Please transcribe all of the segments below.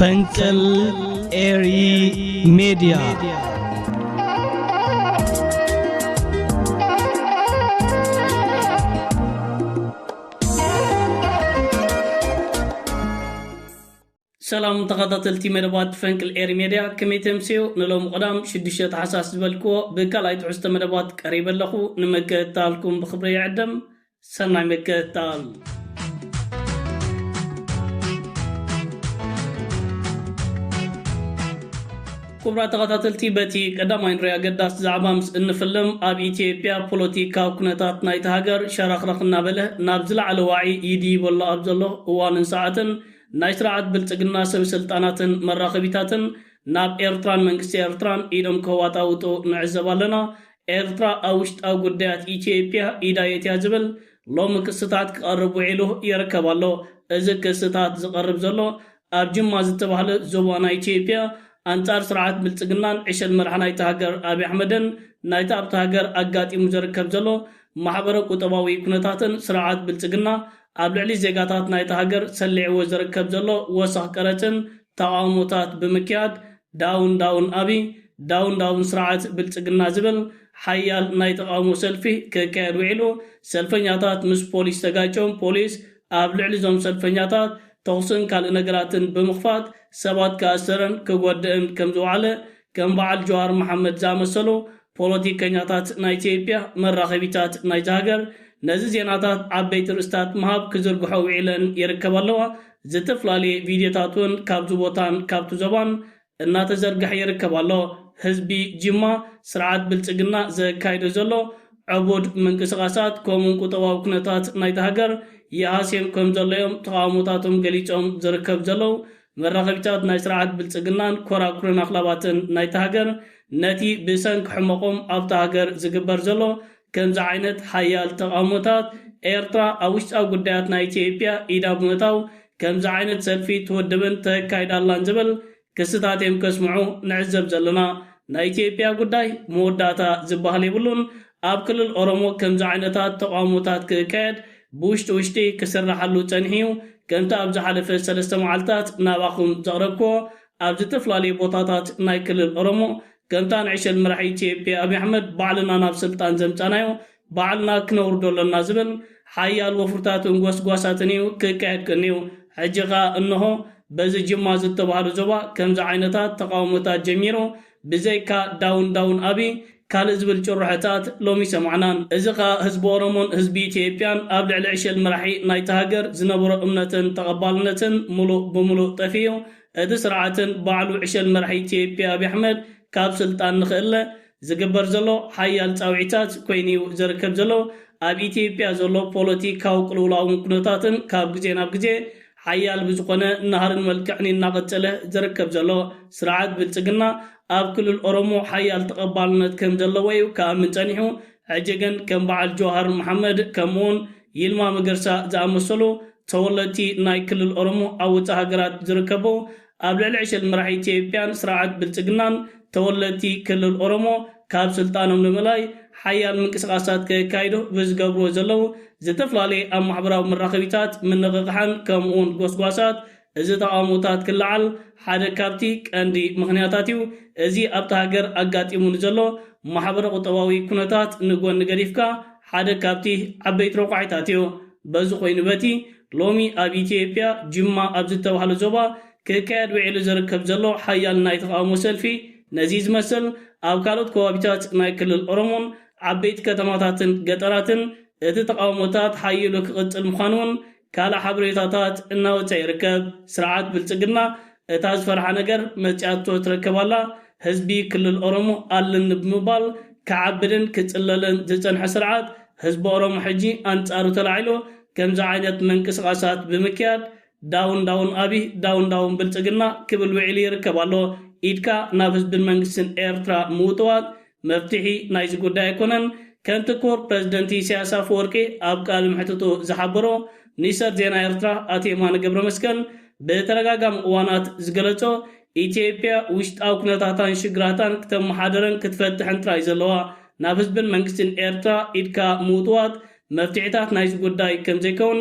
ፈንቅል ኤሪ ሜድያ። ሰላም ተኸታተልቲ መደባት ፈንቅል ኤሪ ሜድያ፣ ከመይ ተምስዩ? ንሎሚ ቅዳም ሽዱሽተ ታሕሳስ ዝበልክዎ ብካልኣይ ትሕዝቶ መደባት ቀሪበ ኣለኹ። ንምክትታልኩም ብኽብሪ ይዕደም። ሰናይ ምክትታል። ክቡራት ተኸታተልቲ፣ በቲ ቀዳማይ ንሪኦ ኣገዳሲ ዛዕባ ምስ እንፍልም፣ ኣብ ኢትዮጵያ ፖለቲካዊ ኩነታት ናይቲ ሃገር ሸረኽረኽ እናበለ ናብ ዝለዓለ ዋዒ ይድይበሉ ኣብ ዘሎ እዋንን ሰዓትን፣ ናይ ስርዓት ብልጽግና ሰብ ስልጣናትን መራኸቢታትን ናብ ኤርትራን መንግስቲ ኤርትራን ኢዶም ከዋጣውጡ ንዕዘብ ኣለና። ኤርትራ ኣብ ውሽጣዊ ጉዳያት ኢትዮጵያ ኢዳ የትያ ዝብል ሎሚ ክስታት ክቐርብ ውዒሉ ይርከብ ኣሎ። እዚ ክስታት ዝቐርብ ዘሎ ኣብ ጅማ ዝተባህለ ዞባ ናይ ኢትዮጵያ ኣንጻር ስርዓት ብልጽግናን ዕሸል መራሒ ናይቲ ሃገር ኣብይ ኣሕመድን ናይቲ ኣብቲ ሃገር ኣጋጢሙ ዝርከብ ዘሎ ማሕበረ ቁጠባዊ ኩነታትን ስርዓት ብልጽግና ኣብ ልዕሊ ዜጋታት ናይቲ ሃገር ሰሊዕዎ ዝርከብ ዘሎ ወሰኽ ቀረጽን ተቓውሞታት ብምክያድ ዳውን ዳውን ኣብይ ዳውን ዳውን ስርዓት ብልጽግና ዝብል ሓያል ናይ ተቓውሞ ሰልፊ ክካየድ ውዒሉ። ሰልፈኛታት ምስ ፖሊስ ተጋጭዮም፣ ፖሊስ ኣብ ልዕሊ እዞም ሰልፈኛታት ተኹስን ካልእ ነገራትን ብምኽፋት ሰባት ክኣሰረን ክጎድእን ከም ዝወዓለ ከም በዓል ጀዋር መሓመድ ዝኣመሰሉ ፖለቲከኛታት ናይ ኢትዮጵያ መራኸቢታት ናይዚ ሃገር ነዚ ዜናታት ዓበይቲ ርእስታት ምሃብ ክዝርግሖ ውዒለን ይርከብ ኣለዋ። ዝተፈላለየ ቪድዮታት እውን ካብዚ ቦታን ካብቲ ዞባን እናተዘርግሐ ይርከብ ኣሎ። ህዝቢ ጅማ ስርዓት ብልጽግና ዘካይዶ ዘሎ ዕቡድ ምንቅስቓሳት ከምኡን ቁጠባዊ ኩነታት ናይቲ ሃገር ይሃስዮም ከም ዘለዮም ተቓውሞታቶም ገሊጾም ዝርከብ ዘለዉ መራኸቢታት ናይ ስርዓት ብልጽግናን ኮራኩርን ኣኽላባትን ናይቲ ሃገር ነቲ ብሰንኪ ሕመቖም ኣብታ ሃገር ዝግበር ዘሎ ከምዚ ዓይነት ሓያል ተቓውሞታት ኤርትራ ኣብ ውሽጣዊ ጉዳያት ናይ ኢትዮጵያ ኢዳ ብምእታው ከምዚ ዓይነት ሰልፊ ትውድብን ተካይድ ኣላን ዝብል ክስታት እዮም ከስምዑ ንዕዘብ ዘለና። ናይ ኢትዮጵያ ጉዳይ መወዳእታ ዝበሃል የብሉን። ኣብ ክልል ኦሮሞ ከምዚ ዓይነታት ተቓውሞታት ክካየድ ብውሽጢ ውሽጢ ክስራሓሉ ጸኒሑ እዩ። ከምቲ ኣብ ዝሓለፈ ሰለስተ መዓልታት ናባኹም ዘቕረብክዎ ኣብ ዝተፈላለዩ ቦታታት ናይ ክልል ኦሮሞ ከምታ ንዕሸል መራሒ ኢትዮጵያ ኣብይ ኣሕመድ ባዕልና ናብ ስልጣን ዘምጻናዮ ባዕልና ክነውርዶ ኣለና ዝብል ሓያል ወፍርታትን ጎስጓሳትን እዩ ክካየድ ቀንዩ። ሕጂ ኸኣ እንሆ በዚ ጅማ ዝተባህለ ዞባ ከምዚ ዓይነታት ተቓውሞታት ጀሚሩ ብዘይካ ዳውን ዳውን ኣብይ ካልእ ዝብል ጭርሖታት ሎሚ ሰማዕናን። እዚ ኸኣ ህዝቢ ኦሮሞን ህዝቢ ኢትዮጵያን ኣብ ልዕሊ ዕሸል መራሒ ናይቲ ሃገር ዝነበሮ እምነትን ተቐባልነትን ምሉእ ብምሉእ ጠፊኡ። እቲ ስርዓትን ባዕሉ ዕሸል መራሒ ኢትዮጵያ ኣብይ ኣሕመድ ካብ ስልጣን ንኽእለ ዝግበር ዘሎ ሓያል ጻውዒታት ኮይኑ እዩ ዝርከብ ዘሎ። ኣብ ኢትዮጵያ ዘሎ ፖለቲካዊ ቅልውላውን ኩነታትን ካብ ግዜ ናብ ግዜ ሓያል ብዝኾነ ናህርን መልክዕን እናቐጸለ ዝርከብ ዘሎ ስርዓት ብልጽግና ኣብ ክልል ኦሮሞ ሓያል ተቐባልነት ከም ዘለዎ እዩ ክኣምን ጸኒሑ። ሕጂ ግን ከም በዓል ጀዋሃር መሓመድ ከምኡውን ይልማ መገርሳ ዝኣመሰሉ ተወለድቲ ናይ ክልል ኦሮሞ ኣብ ውጻእ ሃገራት ዝርከቡ ኣብ ልዕሊ ዕሸል መራሒ ኢትዮጵያን ስርዓት ብልጽግናን ተወለድቲ ክልል ኦሮሞ ካብ ስልጣኖም ንምእላይ ሓያል ምንቅስቓሳት ከካይዱ ብዝገብርዎ ዘለዉ ዝተፈላለየ ኣብ ማሕበራዊ መራኸቢታት ምንቕቓሕን ከምኡውን ጎስጓሳት እዚ ተቓውሞታት ክለዓል ሓደ ካብቲ ቀንዲ ምኽንያታት እዩ። እዚ ኣብቲ ሃገር ኣጋጢሙ ንዘሎ ማሕበረ ቁጠባዊ ኩነታት ንጎኒ ገዲፍካ ሓደ ካብቲ ዓበይቲ ረቋሒታት እዩ። በዚ ኮይኑ በቲ ሎሚ ኣብ ኢትዮጵያ ጅማ ኣብ ዝተባህለ ዞባ ክካየድ ውዒሉ ዝርከብ ዘሎ ሓያል ናይ ተቓውሞ ሰልፊ ነዚ ዝመስል ኣብ ካልኦት ከባቢታት ናይ ክልል ኦሮሞን ዓበይቲ ከተማታትን ገጠራትን እቲ ተቓውሞታት ሓይሉ ክቕጽል ምዃኑ እውን ካልእ ሓበሬታታት እናወጸ ይርከብ። ስርዓት ብልጽግና እታ ዝፈርሓ ነገር መጺኣቶ ትረከብ ኣላ። ህዝቢ ክልል ኦሮሞ ኣለኒ ብምባል ክዓብድን ክጽለልን ዝጸንሐ ስርዓት ህዝቢ ኦሮሞ ሕጂ ኣንጻሩ ተላዒሉ ከምዚ ዓይነት ምንቅስቓሳት ብምክያድ ዳውን ዳውን ኣብይ ዳውን ዳውን ብልጽግና ክብል ውዒሉ ይርከብ ኣሎ። ኢድካ ናብ ህዝብን መንግስትን ኤርትራ ምውጥዋጥ መፍትሒ ናይዚ ጉዳይ ኣይኮነን። ከምቲ ክቡር ፕረዚደንት ኢሳያስ ኣፈወርቂ ኣብ ቃለ መሕትቱ ዝሓበሮ ሚኒስተር ዜና ኤርትራ ኣቶ የማነ ገብረመስቀል ብተደጋጋሚ እዋናት ዝገለጾ ኢትዮጵያ ውሽጣዊ ኩነታታን ሽግራታን ክተመሓደረን ክትፈትሕን ጥራይ ዘለዋ ናብ ህዝብን መንግስትን ኤርትራ ኢድካ ምውጥዋጥ መፍትሒታት ናይዚ ጉዳይ ከም ዘይከውን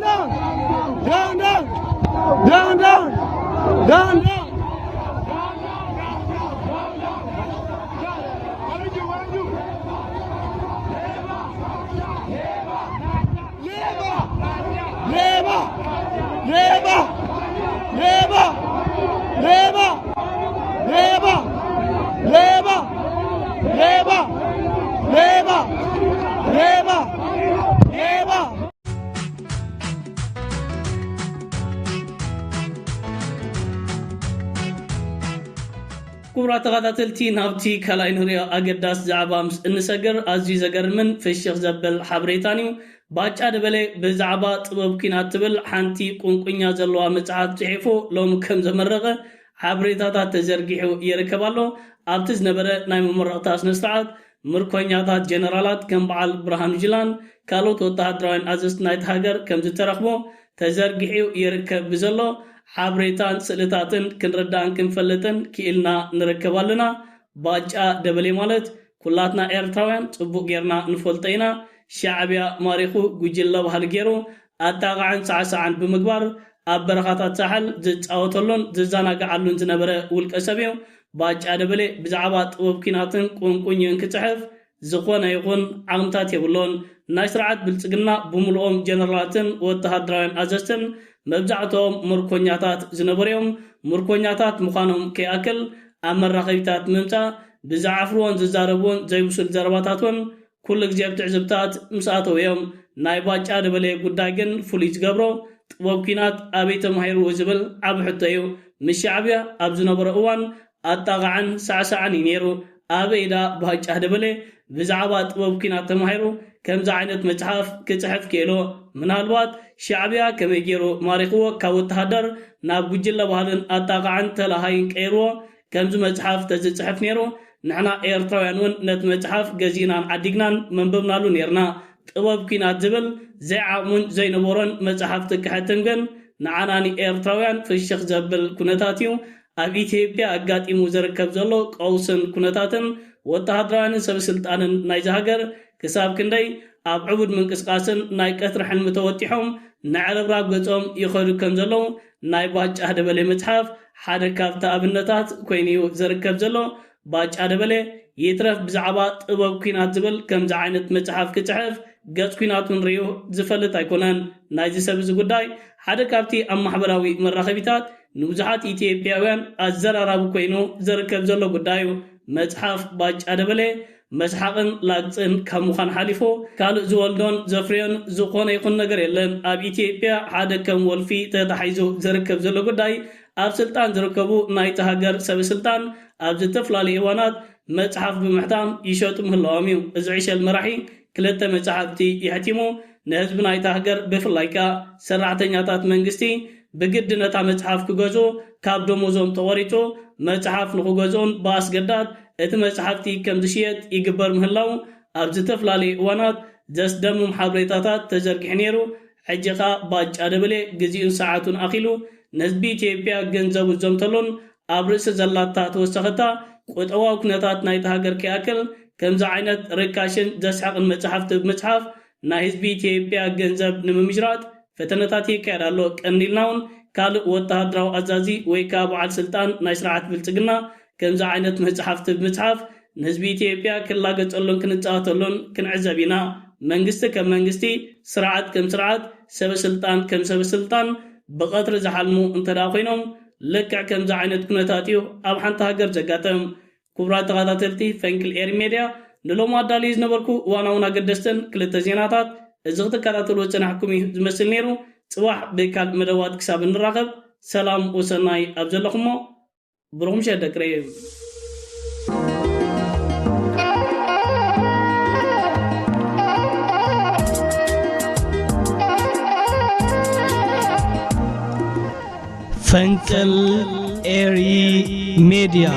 Down, down! Down, down! Down, down! Down, down! ክቡራት ተኸታተልቲ፣ ናብቲ ካልኣይ ንሪኦ ኣገዳሲ ዛዕባ ምስ እንሰግር፣ ኣዝዩ ዘገርምን ፍሽኽ ዘብል ሓበሬታን እዩ። ባጫ ደበሌ ብዛዕባ ጥበብ ኲናት ትብል ሓንቲ ቁንቁኛ ዘለዋ መጽሓፍ ጽሒፉ ሎሚ ከም ዘመረቐ ሓበሬታታት ተዘርጊሑ ይርከብ ኣሎ። ኣብቲ ዝነበረ ናይ መመረቕታ ስነ ስርዓት፣ ምርኮኛታት ጀነራላት ከም በዓል ብርሃኑ ጁላን ካልኦት ወተሃደራውያን ኣዘዝቲ ናይቲ ሃገር ከም ዝተረኽቦ ተዘርጊሑ ይርከብ። ብዘሎ ሓበሬታን ስእልታትን ክንርዳእን ክንፈልጥን ክኢልና ንርከብ ኣለና። ባጫ ደበሌ ማለት ኩላትና ኤርትራውያን ጽቡቕ ጌርና ንፈልጦ ኢና። ሻዕብያ ማሪኹ ጉጅለ ባህሊ ገይሩ ኣጣቕዓን ሳዕሳዕን ብምግባር ኣብ በረኻታት ሳሕል ዝጻወተሉን ዝዘናግዓሉን ዝነበረ ውልቀ ሰብ እዩ። ባጫ ደበሌ ብዛዕባ ጥበብ ኲናትን ቁንቁኝኡን ክጽሕፍ ዝኾነ ይኹን ዓቕምታት የብሉን። ናይ ስርዓት ብልጽግና ብምሉኦም ጀነራላትን ወተሃደራውያን ኣዘዝትን መብዛሕትኦም ምርኮኛታት ዝነበሩ እዮም። ምርኮኛታት ምዃኖም ከይኣክል ኣብ መራኸቢታት ምምጻእ ብዝዓፍርዎን ዝዛረብዎን ዘይብሱል ዘረባታት እውን ኩሉ ግዜ ኣብ ትዕዝብታት ምስ ኣተዉ እዮም። ናይ ባጫ ደበሌ ጉዳይ ግን ፍሉይ ዝገብሮ ጥበብ ኲናት ኣበይ ተማሂርዎ ዝብል ዓቢ ሕቶ እዩ። ምስ ሻዕብያ ኣብ ዝነበሮ እዋን ኣጣቕዓን ሳዕሳዕን እዩ ነይሩ። ኣበይ ደኣ ባጫ ደበሌ ብዛዕባ ጥበብ ኲናት ተማሂሩ ከምዚ ዓይነት መጽሓፍ ክጽሕፍ ክኢሉ? ምናልባት ሻዕብያ ከመይ ገይሩ ማሪኽዎ ካብ ወተሃደር ናብ ጉጅለ ባህልን ኣጣቕዓን ተላሃይን ቀይርዎ ከምዚ መጽሓፍ ተዝጽሕፍ ነይሩ፣ ንሕና ኤርትራውያን እውን ነቲ መጽሓፍ ገዚእናን ዓዲግናን መንበብናሉ ነይርና። ጥበብ ኲናት ዝብል ዘይዓቕሙን ዘይነበሮን መጽሓፍቲ ክሕትም ግን ንዓና ንኤርትራውያን ፍሽኽ ዘብል ኩነታት እዩ። ኣብ ኢትዮጵያ ኣጋጢሙ ዝርከብ ዘሎ ቀውስን ኩነታትን ወተሃደራውያንን ሰብ ስልጣንን ናይዚ ሃገር ክሳብ ክንደይ ኣብ ዕቡድ ምንቅስቃስን ናይ ቀትሪ ሕልሚ ተወጢሖም ንዕርብራብ ገጾም ይኸዱ ከም ዘለዉ ናይ ባጫ ደበሌ መጽሓፍ ሓደ ካብቲ ኣብነታት ኮይኑ እዩ ዝርከብ ዘሎ። ባጫ ደበሌ ይትረፍ ብዛዕባ ጥበብ ኲናት ዝብል ከምዚ ዓይነት መጽሓፍ ክጽሕፍ ገጽ ኲናት እውን ርእዩ ዝፈልጥ ኣይኮነን። ናይዚ ሰብ እዚ ጉዳይ ሓደ ካብቲ ኣብ ማሕበራዊ መራኸቢታት ንብዙሓት ኢትዮጵያውያን ኣዘራራቢ ኮይኑ ዝርከብ ዘሎ ጉዳይ እዩ። መጽሓፍ ባጫ ደበሌ መስሓቕን ላግጽን ካብ ምዃን ሓሊፉ ካልእ ዝወልዶን ዘፍርዮን ዝኾነ ይኹን ነገር የለን። ኣብ ኢትዮጵያ ሓደ ከም ወልፊ ተታሒዙ ዝርከብ ዘሎ ጉዳይ ኣብ ስልጣን ዝርከቡ ናይቲ ሃገር ሰብ ስልጣን ኣብ ዝተፈላለዩ እዋናት መጽሓፍ ብምሕታም ይሸጡ ምህላዎም እዩ። እዚ ዕሸል መራሒ ክልተ መጽሓፍቲ የሕቲሙ ንህዝቢ ናይታ ሃገር ብፍላይ ከኣ ሰራሕተኛታት መንግስቲ ብግዲ ነታ መጽሓፍ ክገዝኡ ካብ ደሞዞም ተቖሪጹ መጽሓፍ ንኽገዝኡን ብኣስገዳድ እቲ መጽሓፍቲ ከም ዝሽየጥ ይግበር ምህላው ኣብ ዝተፈላለዩ እዋናት ዘስደምም ሓበሬታታት ተዘርጊሑ ነይሩ። ሕጂ ኸኣ ባጫ ደበሌ ግዜኡን ሰዓቱን ኣኺሉ ንህዝቢ ኢትዮጵያ ገንዘቡ ዝዘምተሉን ኣብ ርእሲ ዘላታ ተወሰኸታ ቁጠባዊ ኩነታት ናይቲ ሃገር ከይኣክል ከምዚ ዓይነት ርካሽን ዘስሕቕን መጽሓፍቲ ብምጽሓፍ ናይ ህዝቢ ኢትዮጵያ ገንዘብ ንምምጅራጥ ፈተነታት ይካየድ ኣሎ። ቀኒልና እውን ካልእ ወተሃደራዊ ኣዛዚ ወይ ከኣ በዓል ስልጣን ናይ ስርዓት ብልጽግና ከምዚ ዓይነት መጽሓፍቲ ብምጽሓፍ ንህዝቢ ኢትዮጵያ ክላገጸሉን ክንጻወተሉን ክንዕዘብ ኢና። መንግስቲ ከም መንግስቲ፣ ስርዓት ከም ስርዓት ሰበ ስልጣን ከም ሰበ ስልጣን ብቐትሪ ዝሓልሙ እንተ ደኣ ኮይኖም፣ ልክዕ ከምዚ ዓይነት ኩነታት እዩ ኣብ ሓንቲ ሃገር ዘጋጥም። ክቡራት ተኸታተልቲ ፈንቅል ኤሪ ሜድያ፣ ንሎሚ ኣዳልዩ ዝነበርኩ እዋናውን ኣገደስትን ክልተ ዜናታት እዚ ክትከታተልዎ ዝጸናሕኩም እዩ ዝመስል ነይሩ። ጽባሕ ብካልእ መደባት ክሳብ እንራኸብ፣ ሰላም ወሰናይ ኣብ ዘለኹሞ። ብሩኽ ምሸት ደቂ ሬም። ፈንቅል ኤሪ ሜድያ።